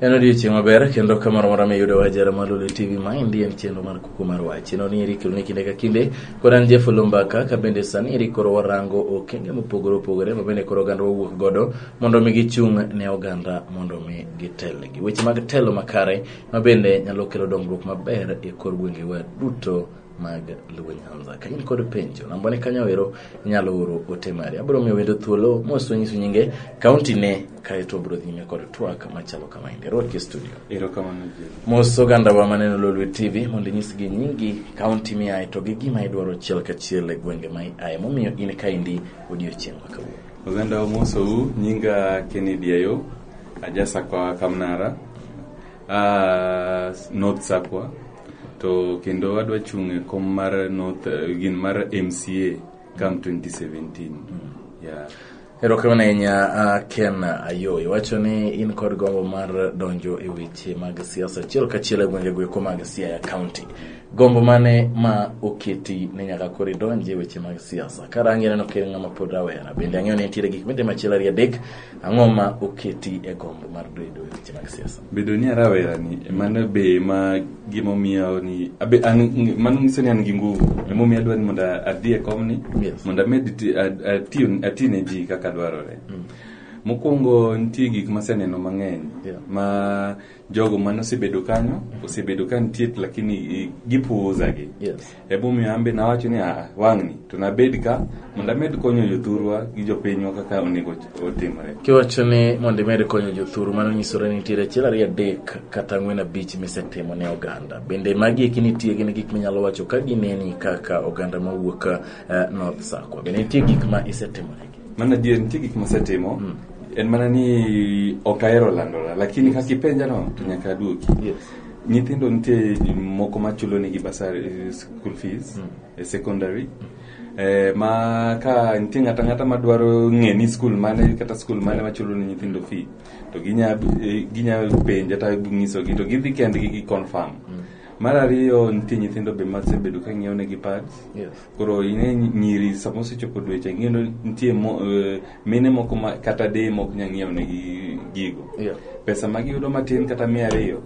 En odiochieng' maber kendo kamoro amora miyudowa jara mar Lolwe TV maendi en chenro mar kuku mar wach. Chenro ni eri keloni kinde ka kinde kod an Jeff Olumbaka ka bende sani eri koro warango okenge mopogore opogore ma bende koro oganda wawuok godo mondo mi gichung' ne oganda mondo mi gitelnegi. Weche mag telo makare ma bende nyalo kelo dongruok maber e kor gwengewa duto mag Luo Nyanza. Ka in kod penjo, namba ni kanyo ero inyalo oro ote mari. Abiro miyo wendo thuolo mos onyisu nyinge, kaunti ne, kaeto obiro dhi nyime kod twak machalo kamaendi. Arwaki e studio. Erokamano Jeff. Mos ogandawa maneno Lolwe TV mondo inyisgi nyingi, kaunti miaye to gi gima idwaro achiel kachiel e gwenge ma iaye momiyo in kaendi odiochieng' ma kawuono. Oganda omosou, nyinga Kennedy Ayo, aja Sakwa Kamnara, North Sakwa, to kendo adwa chung' e kom mar North, gin mar MCA come 2017. Yeah. Erokamano ahinya Ken Ayo. Iwacho ni in kod gombo mar donjo e weche mag siasa achiel kachiel e gwenge goeko mag Siaya County. Gombo mane ma oketi ni nyaka koro idonji e weche mag siasa? Karangi aneno ka in ng'ama pod rawera. Bende ang'eyo ni nitiere gik mitimo achiel ariyo adek. Ang'o ma oketi e gombo mar bedo e weche mag siasa? Bedo ni arawera ni mano be ma gimomiyo ni abe an mano nyiso ni an gi nguvu emomiyo adwa ni mondo adhi e komni mondo amed ati ne ji kaka dwarore. Mokwongo nitie gik maseneno mang'eny ma jogo mane osebedo kanyo osebedo ka nitie lakini gipuuza gi. Emomiyo an be nawacho ni wang'ni to nabed ka mondo amed konyo jothurwa gi jopinywa kaka onego otimre. Kiwacho ni mondo imed konyo jothuru, mano nyisore ni nitiere achiel ariyo adek kata ang'wen abich misetimo ne oganda. Bende magi eki nitie gin gik minyalo wacho ka gineni kaka oganda mawuok North Sakwa. Bende nitie gik ma isetimo negi? Mano adier nitie gik masetimo. En mana ni ok ahero landora, lakini kaka ipenja no to nyaka aduoki. Nyithindo nitie moko machulo negi basari school fees e secondary. Ma ka nitie ng'ato ang'ata madwaro ng'e ni school mane kata school mane machulo ne nyithindo fee to ginya penja to nyisogi to gidhi kendgi gi confirm. Mar ariyo nitie nyithindo be masebedo ka ng'iewo negi pads. Koro ine nyiri sama osechopo dweche ing'eyo nitie mine moko ma kata deye mok nyal ng'iewo negi gigo. Pesa ma giyudo matin kata 200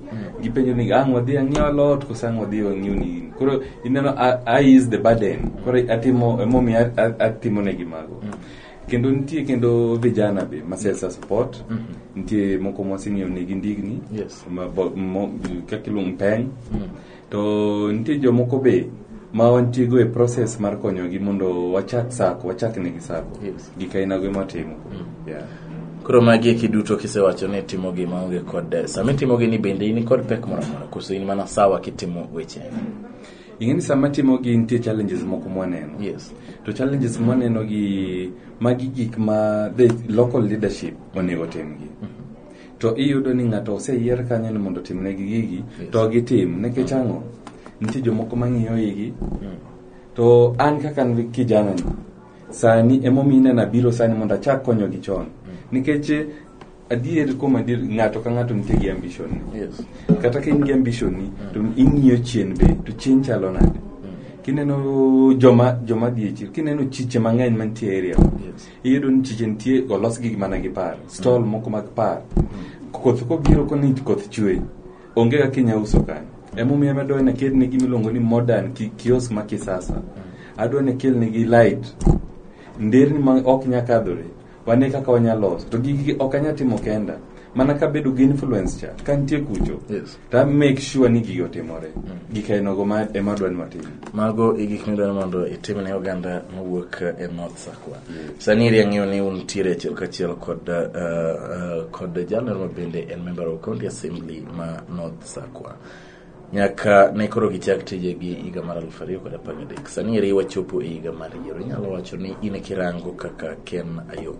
gipenjo ni ang' wadhi ang'iew alot koso ang' wadhi wang'iew ni gini. Koro ineno I ease the burden. Koro atimo emomiyo atimo negi mago. Kendo nitie kendo vijana be ma sesa support. Nitie moko mwaseng'iewo negi ndigni. Kaka iluongo peng. To nitie jomoko be ma wantiego e process mar konyogi mondo wachak sako, wachak negi sako. Gik ainago ema watimo. Koro magi eki duto kisewacho ni itimogi maonge kod sama itimogi ni bende in kod pek moro amora koso in mana sawa kitimo weche? Ing'e ni sama timogi nitie challenges moko mwaneno. To challenges mwaneno gi magi gik ma the local leadership onego timgi. To iyudo ni ng'ato oseyier kanyo ni mondo otimnegi gigi to gitim nikech ang'o? Nitie jomoko mang'iyo igi. To an kaka an kijana ni sani emomiyo ineno abiro sani mondo achak konyogi chon. Nikech adier kuom adier ng'ato ka ng'ato nitie gi ambition ni. Kata ka in gi ambition ni to ing'iyo chien be to chien chalo nade. Kineno joma dhi e chiro, kineno chiche mang'eny mantie e area. Iyudo ni chiche nitie olos gi mana gi par, stall moko mag par. Koth kobiro koni koth chwe, onge kaka inya uso kanyo. Emomiyo adwa ni akel negi miluongo ni modern kiosk ma kisasa. Adwa ni akel negi light. Nderni ma ok nyal kadhore. Wane kaka wanyalo loso. To gigi ok anyal timo kenda. Mana kabedo gi influence cha, ka nitie kucho, to make sure ni gigi otimore. Gik ainago ma ema adwa ni watim. Mago e gik midwaro mondo itim ne oganda mawuok e North Sakwa. Sani eri ang'eyo ni untiere achiel kachiel kod kod jalno ma bende en member of County Assembly ma North Sakwa. Nyaka ne koro gichak tijegi higa mar 2013. Sani eri wachopo e higa mar yiero. Inyalo wacho ni in kirango kaka Ken Ayo.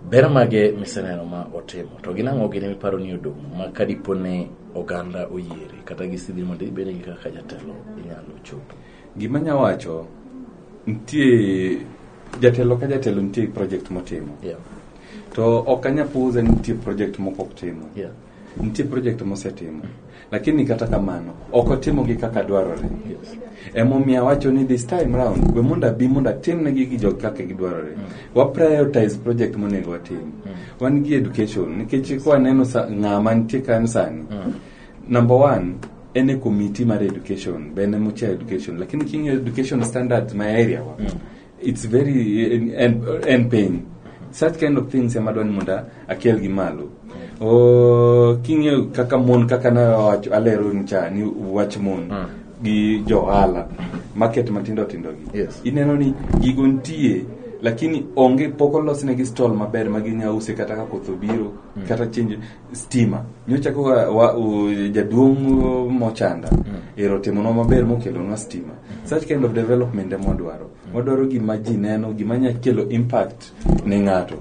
Ber mage miseneno ma otimo to gin ang'o gini miparo ni odong' ma kadipo ne oganda oyiere kata gisidhi mondo ibed gi kaka jatelo inyalo chopo? Gima anya wacho, nitie jatelo ka jatelo nitie project motimo. To ok anya puoza ni nitie project moko ok timo. Nitie project mosetimo. Lakini kata kamano, ok otimogi kaka dwarore. Emomiyo awacho ni this time round, we mondo abi mondo atimnegi gi jogi kaka gidwarore. Wa prioritize project monego watim. Wan gi education, nikech ka waneno ng'ama nitie kanyo sani. Number one, en e committee mar education, be en ema chair education. Lakini king'iyo education standards ma area wa, it's very en piny. Such kind of things ema adwa ni mondo akel gi malo. King'iyo kaka mon, kaka nawacho alero ni cha ni wach mon gi jo ohala market matindo tindo gi. Ineno ni gigo nitie, lakini onge, pok olosnegi stall maber ma ginya use kata ka koth obiro, kata change stima. Nyocha koka jaduong' Mochanda ero otimonwa maber mokelonwa stima. Such kind of development ema wadwaro. Wadwaro gima ji neno, gima nya kelo impact ne ng'ato.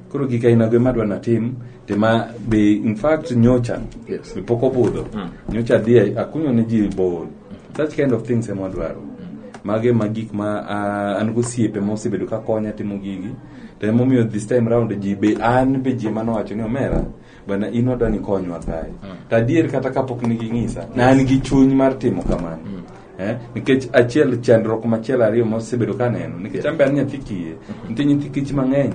Koro gik ainago ema adwa natim tema be. In fact, nyocha be pok obudho, nyocha adhi akunyo ne ji borehole. Such kind of things ema wadwaro. Mage ma gik ma an gosiepe mosebedo ka konya timo gigi. To emomiyo this time round ji be, an be ji manowacho ni omera bana, in wadwa ni konywa kae. To adier, kata kapok ne ging'isa, ne an gi chuny mar timo kamano. Nikech achiel, chandruok machielo ariyo mosebedo kaneno, nikech an be an nyathi kiye, nitie nyithi kich mang'eny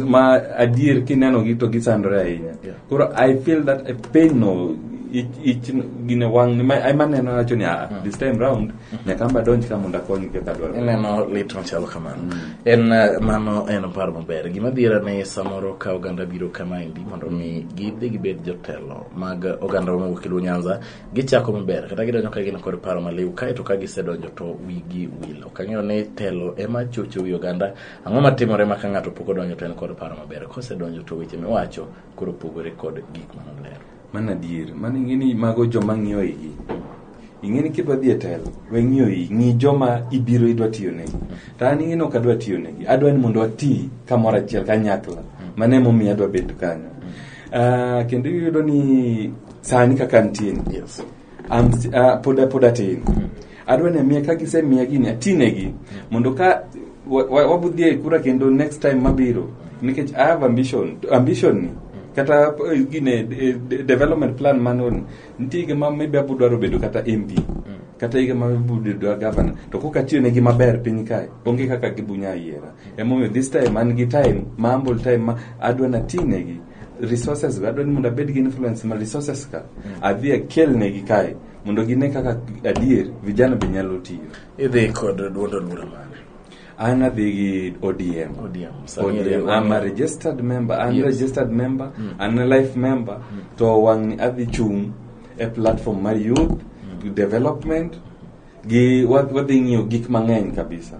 ma adier kinenogi to gisandore ahinya. Koro I feel that a pain no ich gine wang' ma ema neno wacho ni ah, this time round nyaka an be adonj ka mondo akony kaka dwarore. Ineno lit machalo kamano. En mano en paro maber. Gima dhiera ni samoro ka oganda biro kamaendi mondo mi gidhi gibed jotelo mag oganda mawuok e Luo Nyanza, gichako maber kata gidonjo ka gin kod paro maliw, kaeto ka gisedonjo to wigi wil. Ok ang'eyo ni telo ema chocho wi oganda. Ang'o matimore ma ka ng'ato pok odonjo to en kod paro maber, kosedonjo to weche miwacho koro pogore kod gik manolero? Mano adier. Mano ing'e ni mago joma ng'iyo igi. Ing'e ni kidwa dhi e telo, we ng'iyo iyi, ng'i joma ibiro idwa tiyo negi. To an ing'e ni ok adwa tiyo negi. Adwa ni mondo wati kamoro achiel kanyakla. Mano emomiyo adwa bedo kanyo. Kendo iyudo ni sani kaka antie ni, pod atin. Adwa ni amiya ka gisemiya gini atinegi mondo ka wabudhi e kura kendo next time mabiro, nikech I have ambition. Ambition ni kata gine development plan mano nitie higa ma maybe abo dwaro bedo kata MP, kata higa ma abo dwaro governor, to koka atiyo negi maber piny kae, onge kaka gibunya yiera. Emomiyo this time an gi time ma humble time ma adwa natinegi resources go. Adwa ni mondo abed gi influence ma resources ka adhi akelnegi kae mondo gine kaka adier vijana be nyalo tiyo. Idhi kod duond od bura mane? An adhi gi ODM. ODM. Sani ODM. I'm a registered member. An registered member. An a life member. To wang'ni adhi chung' e platform mar youth development gi wadhi ng'iyo gik mang'eny kabisa.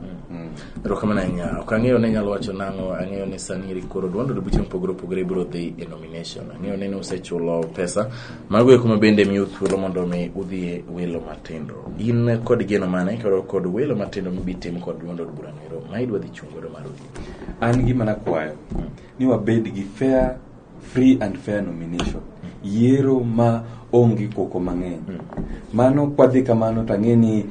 Erokamano ahinya. Ok ang'eyo ni inyalo wacho nang'o. Ang'eyo ni sani eri koro duond od buche mopogore opogore biro dhi e nomination. Ang'eyo ni usechulo pesa. Mago eko ma bende miyo thuolo mondo mi udhi e welo matindo. In kod geno mane koro kod welo matindo mibi tim kod duond od bura no ma idwa dhi chung' godo mar ODM? An gima nakwayo ni wabed gi fair, free and fair nomination. Yiero ma onge koko mang'eny. Mano kwadhi kamano to ang'e ni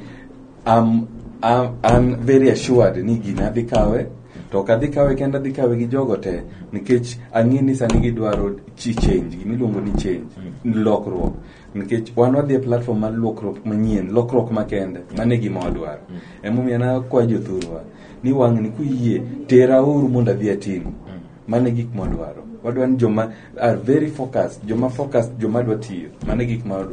I'm very assured ni gini adhi kawe, to ok adhi kawe kenda, adhi kawe gi jogo te, nikech ang'e ni sani gidwaro chi change, gimiluongo ni change, lokruok, nikech wan wadhi e platform mar lokruok manyien, lokruok makende. Mano e gima wadwaro. Emomiyo an akwayo jothurwa ni wang'ni kuyie terauru mondo adhi atim. Mano e gik mwadwaro. Wadwaro ni joma are very focused, joma focused, joma dwa tiyo. Mano e gik ma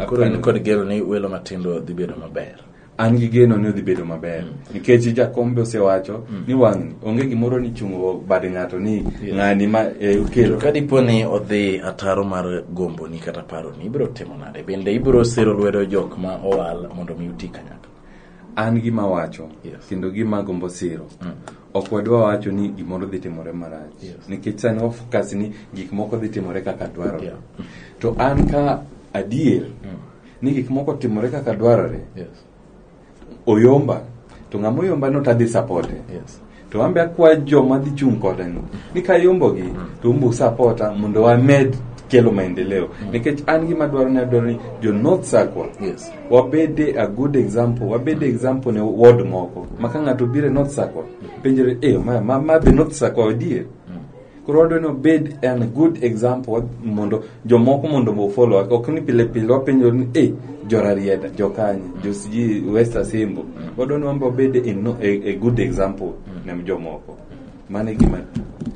Koro in kod geno ni welo matindo dhi bedo maber. An gi geno ni odhi bedo maber, nikech jakombe osewacho ni wang'ni onge gimoro ni chungo bad ng'ato ni ng'ani ma To kelo. ka dipo ni odhi ataro mar gomboni kata paroni, ibiro timo nade? Bende ibiro siro lwedo jok ma owal mondo mi uti kanyakla? An gima wacho kendo gima gombo siro, ok wadwa wacho ni gimoro dhi timore marach, nikech sani wa focus ni gik moko dhi timore kaka dwarore. To an ka adier ni gik moko timore kaka dwarore, oyomba to ng'ama oyomba no tadhi supporte. To an be akwayo joma dhi chung' koda ni ni kayombogi to umbu supporta mondo wamed kelo maendeleo, nikech an gima dwaro ni adwaro ni jo North Sakwa wabede a good example, wabede example ne ward moko ma ka ng'ato biro e North Sakwa penjore ma be North Sakwa adier. Koro wadwa ni obed an good example mondo jomoko mondo o follow. Ok ni pile pile wapenjo ni jorarieda, jokanye, jo sijui West Asembo. Wadwa ni wan be wabed a, no, a good example ne jomoko. Mano e gima.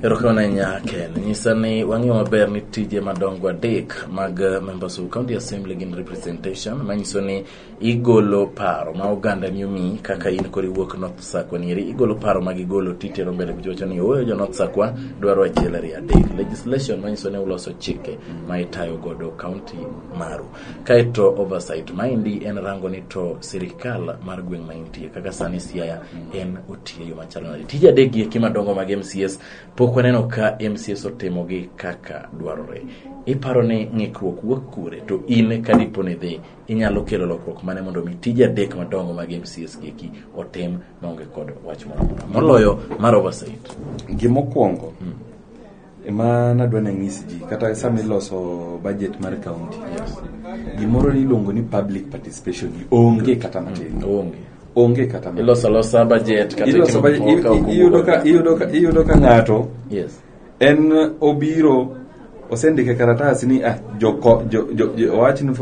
Erokamano ahinya Ken. Nyisa ni wang'eyo maber ni tije madongo adek mag members of county assembly gin representation, manyiso ni igolo paro ma oganda ni omiyi kaka in koro iwuok North Sakwa nieri, igolo paro ma gigolo titero mbele kuchocho ni ooyo jo North Sakwa dwaro achiel ariyo adek. Legislation manyiso ni uloso chike ma itayo godo county maru. Kaeto oversight, maendi en rango ni to sirikal mar gweng' ma intie kaka sani Siaya en otiyo e yo machalo nade. Tije adek gi eki madongo mag MCS pok waneno ka MCS otimogi kaka dwarore. Iparo ni ng'ikruok wuok kure to in kadipo ni dhi inyalo kelo lokruok mane mondo mi tije adek madongo mag MCS gi eki otim maonge kod wach moro amora moloyo mar oversight? Gimokwongo ma nadwa nanyis ji kata sama iloso budget mar county, gimoro iluongo ni public participation onge kata matin. Onge. Onge kata matin. Iloso alosa budget kata iloso itimo budget, gik moko ka ok iyudo ka owuok. iyudo ka ng'ato en obiro osendike karatas ni jo jo jo, jo owach ni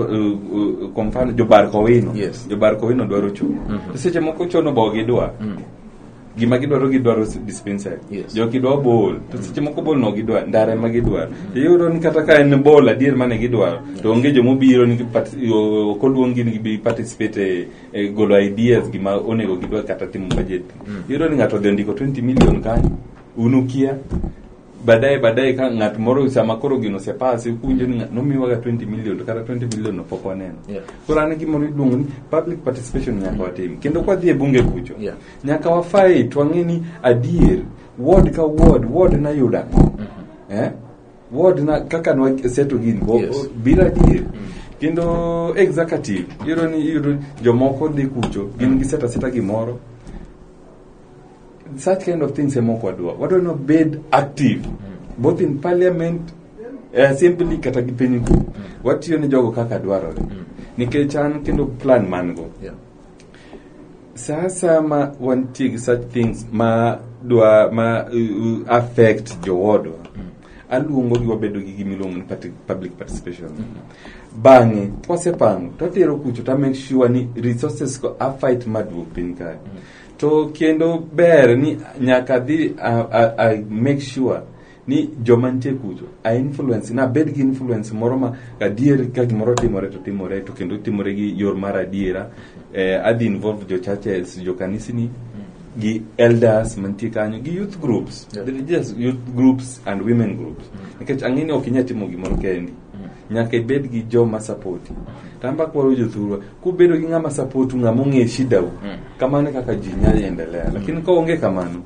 kwa mfano jo bar kowino jo bar kowino dwaro cho. To seche moko chono bo gidwa gima gidwaro, gidwaro dispensary. Jo gidwa bol to seche moko bol no gidwa ndare ma gidwaro. Iyudo ni kata ka en bol adier mane gidwaro to onge jomobiro ni ok oluongi ni gibi participate e golo ideas gima onego gidwa kata timo budget. Iyudo ni ng'ato odhi ondiko 20 million kanyo unukia baadaye baadaye ka ng'at moro sama koro gino osepasi ukuwinjo ni nomiwaga 20 million to kata 20 million no pok waneno. Koro an gimoro iluongo ni public participation nyaka watim kendo kwadhi e bunge kucho nyaka wa fight wang'e ni adier ward ka ward, ward nayudo ang'o, ward na kaka nwa seto gini biro adier. Kendo executive iyudo ni iyudo jomoko dhi kucho gin giseta seta gimoro. Such kind of things ema ok wadwa. Wadwa ni wabed active both in parliament, assembly kata gi piny ku watiyo ne jogo kaka dwarore nikech an kendo plan man go sasa ma wantie gi such things ma dwa ma affect jowadwa aluongo gi wabedo gi gimiluongo ni public participation. Bang'e kwasepango to atero kucho to make sure ni resources go a fight maduok piny kae. To kendo ber ni nyaka dhi a make sure ni joma nitie kucho a influence na abed gi influence moro ma adier ka gimoro timore to timore to kendo timore gi yor mar adiera. Adhi involve jo churches, jo kanisni gi elders mantie kanyo gi youth groups, the religious youth groups and women groups, nikech ang'e ni ok inyal timo gimoro kendi, nyaka ibed gi joma support. To an bakwayo jothurwa kubedo gi ng'ama support, ng'ama ong'e shida u, kamano e kaka ji nyalo endelea, lakini ka onge kamano.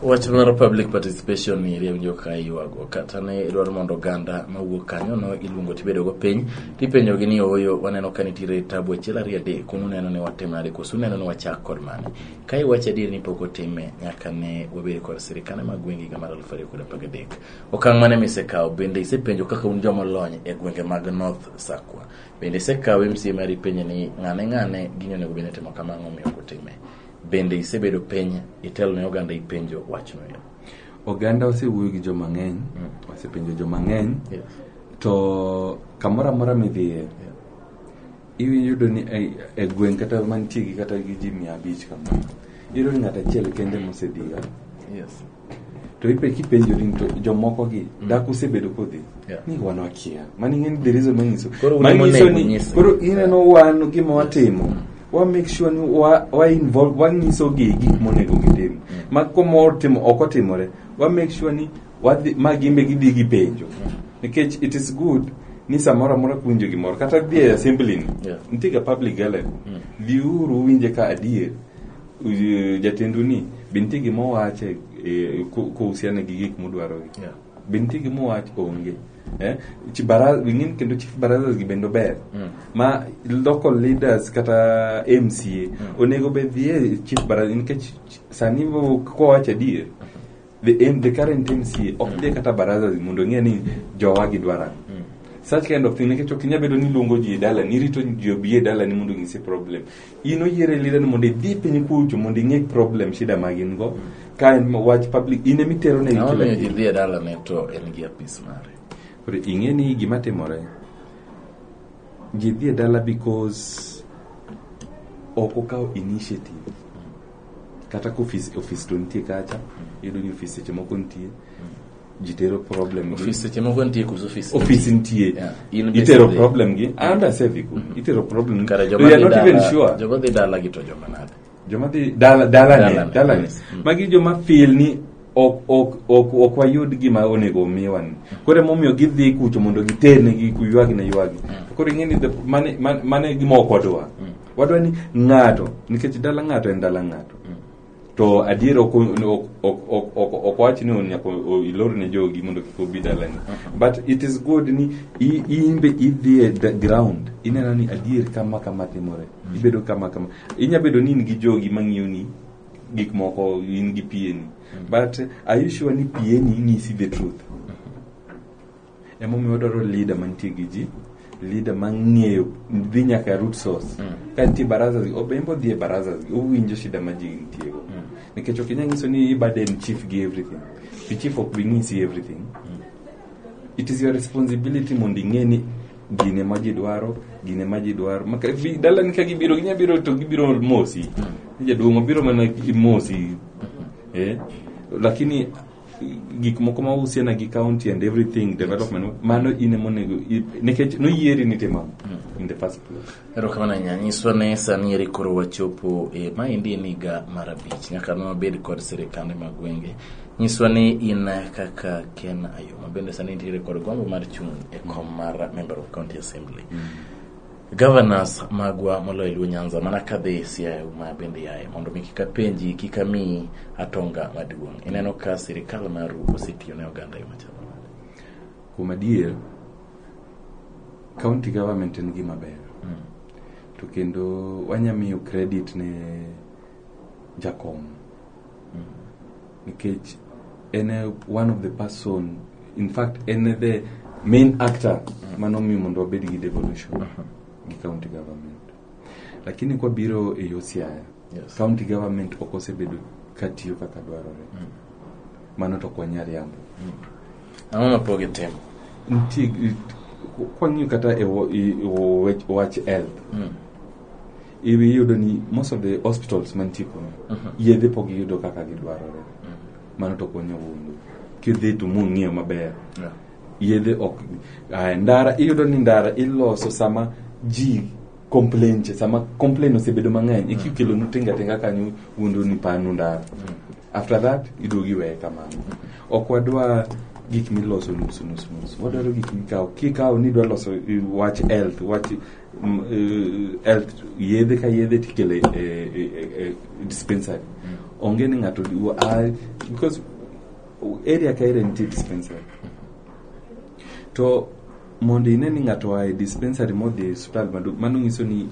Wach mar public participation ni riemjo ka iywago kata ne idwaro mondo oganda mawuok kanyo no iluongo tibedo go piny tipenjogi ni ooyo waneno ka nitiere tabu achiel ariyo adek, un uneno ni watim nade koso uneno ni wachak kod mane? Ka iwacho adier ni pok otime nyaka ne wabed kod sirikande mag gwenge higa mar 2013, okang' mane misekawo? Bende isepenjo kaka un joma olony e gwenge mag North Sakwa? Bende isekawo MCA mari ipenje ni ng'ane ng'ane gini onego bed ni timo kama, ang'o omiyo ok otime? Bende isebedo piny itelo ne oganda ipenjo wachno ero? Oganda osewuoyo gi joma ng'eny, osepenjo joma ng'eny to kamoro amora midhiye iyudo ni e gweng' kata mantie gi kata gi ji 500 kama, iyudo ni ng'ato achiel kende mosedhiga. To ipe kipenjori ni to jomoko gi dak osebedo kodhi ni wan wakia. Mano ing'e ni the reason manyiso Koro un ema manyiso onego ni nyisgi. Koro ineno wan gima watimo wa make sure ni wa involve, wanyiso gi gik monego gitim ma komor timo ok otimore, wa make sure ni wadhi ma gimbe gidhi gipenjo nikech it is good ni samoro amora kuwinjo gimoro kata dhi e assembly ni nitie ga public gallery, dhiuru uwinje ka adier jatendu ni be nitie gima owache kohusiana gi gik mudwarogi. Be nitie gima owach onge ing'eni kendo chief barazas gi bende ber ma local leaders kata MCA onego bed dhi e chief baraza nikech sani kowacho adier the current MCA ok dhi kata baraza mondo ong'e ni jowa gidwaro ang'o. Such kind of thing nikech ok inyal bedo ni iluongo ji e dalani, irito ji obi e dalani mondo onyisi problem. In oyiere leader ni mondo idhi piny kucho mondo ing'e problem shida ma gin go. Ka en wach public, in ema itero negi Ang'o kila miyo ji kitu. dhi e dalane to en gi apis mare? Koro ing'e ni gima timore, ji dhi e dala because ok okawo initiative. Kata ka ofis, ofis to nitie kacha, iyudo ni ofis seche moko nitie, ji tero problem gi. Ofis seche moko nitie koso ofis Ofis nitie. Yeah. In be Itero idhi. problem gi, an asedhi ku, itero problem. Kare To joma you are dhi not even dala, sure. joma dhi dala gi to joma nade? Joma dhi dala dalane, Dalane, dalane. yes. Magi joma feel ni ok ok ok ok wayud gima onego omiwa ni. Koro emomiyo gidhi kucho mondo giternegi kuywag ne ywagi. Koro ing'e ni mane mane gima ok wadwa. Wadwa ni ng'ato nikech dala ng'ato en dala ng'ato. To adier ok ok ok ok ok ok wach ni nyaka ilor ne jogi mondo kik obi dalani. But it is good ni in be idhi e ground ineno ni adier kama kama timore. Ibedo kama kama. Inya bedo ni in gi jogi mang'iyo ni gik moko in gi PA ni. But are you sure ni PA ni ng'isi the truth? Emomiyo wadwaro leader mantie gi ji, leader mang'eyo dhi nyaka root source. Ka nitie baraza gi, obembo dhi e baraza gi, owinjo shida ma ji nitie go. Nikech ok inyal nyiso ni iburden chief gi everything. Fi chief ok bi nyisi everything. It is your responsibility mondo ing'e ni gine ma ji dwaro, gine ma ji dwaro. Maka vi dalani ka gibiro, ginya biro to gibiro mosi. Jaduong' obiro mana mosi. Lakini gik moko ma uhusiana gi county and everything development mano in ema onego nikech noyieri ni timo in the first place. Erokamano ahinya. Nyiswa ne sani eri koro wachopo e maendi en higa mar 5 nyaka ne wabed kod sirikande mag gwenge. Nyiswa ni in kaka Ken Ayoma bende sani nitiere kod gombo mar chung' e kom mar Member of County Assembly. Governors magwa moloyo Luo Nyanza mana kadhi Siaya ma bende yaye mondo mi kik apenji kik amiyi atonga maduong'. Ineno ka sirikal maru osetiyo ne oganda e machalo nade? Kuom adier, county government en gima ber. To kendo wanya miyo credit ne jakom. Nikech en one of the person, in fact en the main actor manomiyo mondo wabed gi devolution gi county government. Lakini kwa biro e yo Siaya, Yes. county government ok osebedo katiyo kaka dwarore. Mano to ok wanyal yambo. Ang'o ma pok gitimo? Nitie kwang'iyo kata e wach health, iyudo ni most of the hospitals mantie kuno yedhe pok giyudo kaka gidwarore. Mano to ok wanyal wuondo. Kidhi to mung'iyo maber. Yedhe ok ndara iyudo ni ndara iloso sama ji complain che, sama complain osebedo mang'eny ikikelo nu tinga tinga kanyo wuondo ni panu ndara. After that iduogo iweye kamano. Ok wadwa gik miloso nus nus nus. Wadwaro gik mikawo. Kikawo ni idwa loso wach health, wach health yedhe ka yedhe tikelo e dispensary. Onge ni ng'ato because area ka area nitie dispensary. To mondo ine ni ng'ato oa e dispensary modhi e osiptal maduong', mano nyiso ni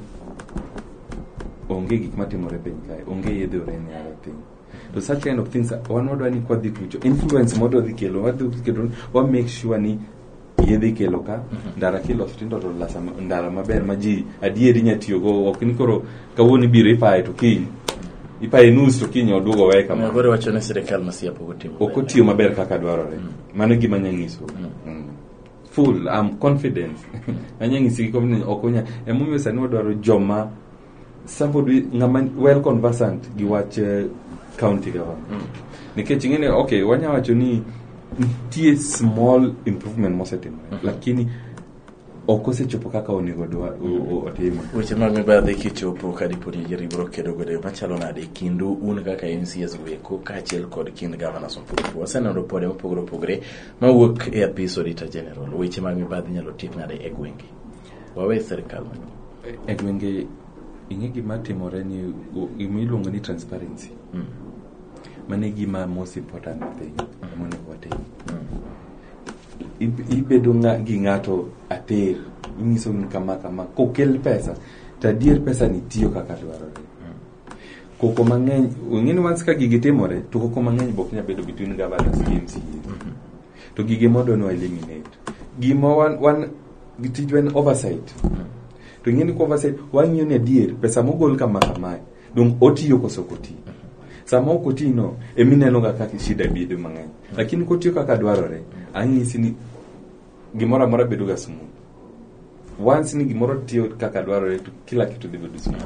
onge gik matimore piny kae, onge yedhe or any other thing. To such kind of things, wan wadwa ni kwadhi kucho, influence mwadwa dhi kelo, wadhi kelo, wa make sure ni yedhe ikelo ka, ndara kiloso tindo to lasa ndara maber ma ji adieri nya tiyogo, ok ni koro kawuono ibiro ipaye to kiny, ipaye nus to kiny oduogo weye kamano. Koro iwacho ni sirikal ma Siaya pok otimo Ok otiyo maber kaka dwarore. Mano e gima anya nyiso. Full, I'm confident. Anya nyisi gi confidence ok onya. Emomiyo sani wadwaro joma somebody ng'ama well conversant gi wach county government. Nikech ing'e ni okay, wanya wacho ni nitie small improvement mosetimore, lakini ok osechopo kaka onego otime. Weche mag mibadhi kichopo ka dipo ni yiero ibiro kedo godo e yo machalo nade kindu un kaka MCAs goeko kaachiel kod kind governors mopogore opogore. Waseneno ripode mopogore opogore mawuok e apis Auditor General. Weche mag mibadhi inyalo tiek nade e gwenge? Wawe sirikal maduong'. E gwenge ing'e gima timore ni gima iluongo ni transparency. Mano e gima most important thing monego watim. Ibedo gi ng'ato ater, inyiso ni kama kama, kokel pesa, to adier pesa ni tiyo kaka dwarore. Koko mang'eny, ing'e ni once ka gigi timore, to koko mang'eny be ok nyal bedo between governors gi MCA. To gige modwa ni wa eliminate. Gima wan Tijwa en oversight. To ing'e ni ko oversight wang'iyo ni adier pesa mogol kama kamae dong otiyo koso ok oti. Sama ok oti no emineno ga kaka shida bedo mang'eny. Lakini kotiyo kaka dwarore, anyisi ni gimoro amora bedo ga smooth. Once ni gimoro tiyo kaka dwarore to kila kitu dhi bedo smooth.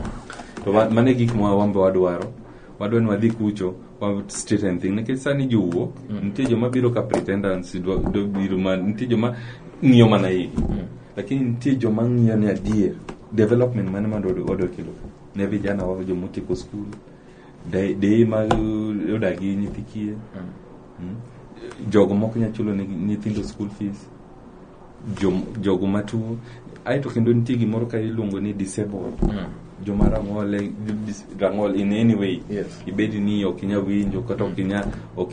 To mano e gik ma wan be wadwaro. Wadwa ni wadhi kucho wa straighten thing nikech sani jowuok nitie joma biro ka pretenders dwa biro ma nitie joma ng'iyo mana igi. Lakini nitie joma ng'iyo ni adier development mane ma wadwa kelo ne vijana wa jomotieko skul deye ma odak gi nyithi kiye jogo mok nyal chulo ne nyithindo school fees jogo matuo aeto kendo nitie gimoro ka iluongo ni disabled joma rang'ol rang'ol in any way. Ibed ni ok inyal winjo kata ok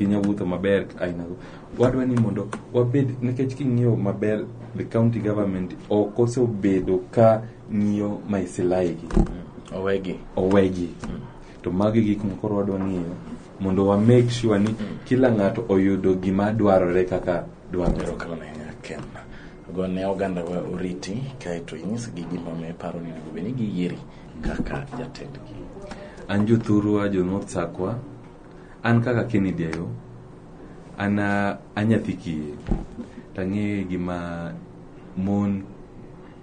inyal wuotho maber ainago wadwa ni mondo wabed nikech king'iyo maber the county government ok osebedo ka ng'iyo maslahi gi owegi owegi to magi gik moko wadwa ng'iyo mondo wa make sure ni kila ng'ato oyudo gima dwarore kaka dwarore. Erokamano ahinya Ken. Gone oganda wa oriti kaeto inyisgi gima paro ni onego bed ni giyieri kaka jatendgi. An jothurwa jo North Sakwa, an kaka Kennedy Ayo, an a nyathi kiye tang'eyo gima mon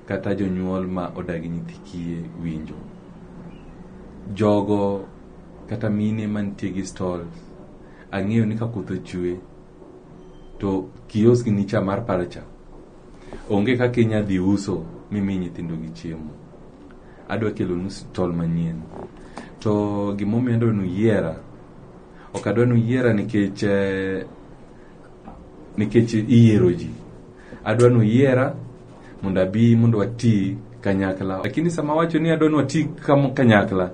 kata jonyuol ma odak gi nyithi kiye winjo. Jogo kata mine mantie gi stalls, ang'eyo ni ka koth ochwe to kiosk ni cha mar par cha onge kaka inya dhi uso mimi nyithindo gi chiemo. Adwa kelonu stall manyien. To gimomiyo adwa nuyiera, ok adwa nuyiera nikech nikech iyiero ji. Adwa nuyiera mondo abi mondo wati kanyakla. Lakini sama awacho ni adwa ni wati kanyakla,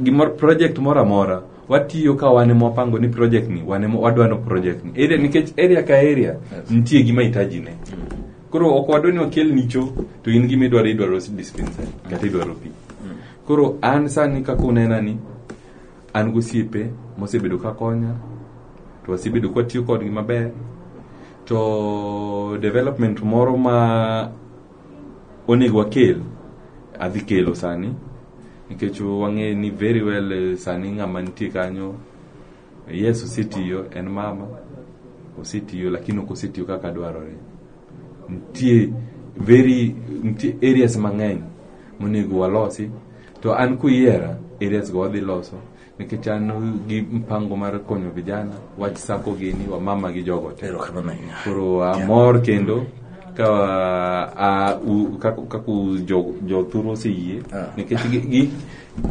gimoro project moro amora watiyo ka wan ema wapango ni project ni wan ema wadwa no project ni area nikech area ka area nitie gi mahitaji ne. Koro ok wadwa ni wakel ni cho to in gima idwaro idwaro dispensary kata idwaro pi. Koro an sani kaka unena ni an gosiepe mosebedo ka konya to wasebedo kwatiyo kodgi maber to development moro ma onego wakel adhi kelo sani nikech wang'eyo ni very well sani ng'ama nitie kanyo yes osetiyo en mama osetiyo lakini ok osetiyo kaka dwarore. Nitie very nitie areas mang'eny monego walosi to an kuyiera areas go wadhi loso nikech an gi mpango mar konyo vijana wach sako gini wamama gi jogo te. Erokamano ahinya. Koro amor kendo ka kaka jothurwa oseyie nikech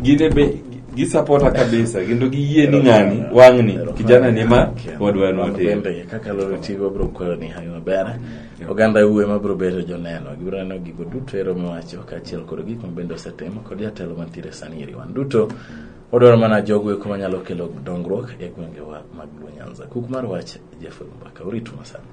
gin be gi supporta kabisa kendo giyie ni ng'ani wang'ni kijana ni ma wadwa ni water. Bende kaka Lolo TV wabiro kwayo ni hawi maber. Oganda u ema biro bedo joneno. Gibiro neno gigo duto ero miwacho kaachiel kod gik ma bende osetimo kod jatelo mantiere sani eri. Wan duto wadwaro mana jogo eko manyalo kelo dongruok e gwengewa mag Luo Nyanza. Kuk mar wach Jeff Mbaka. Uritu masani.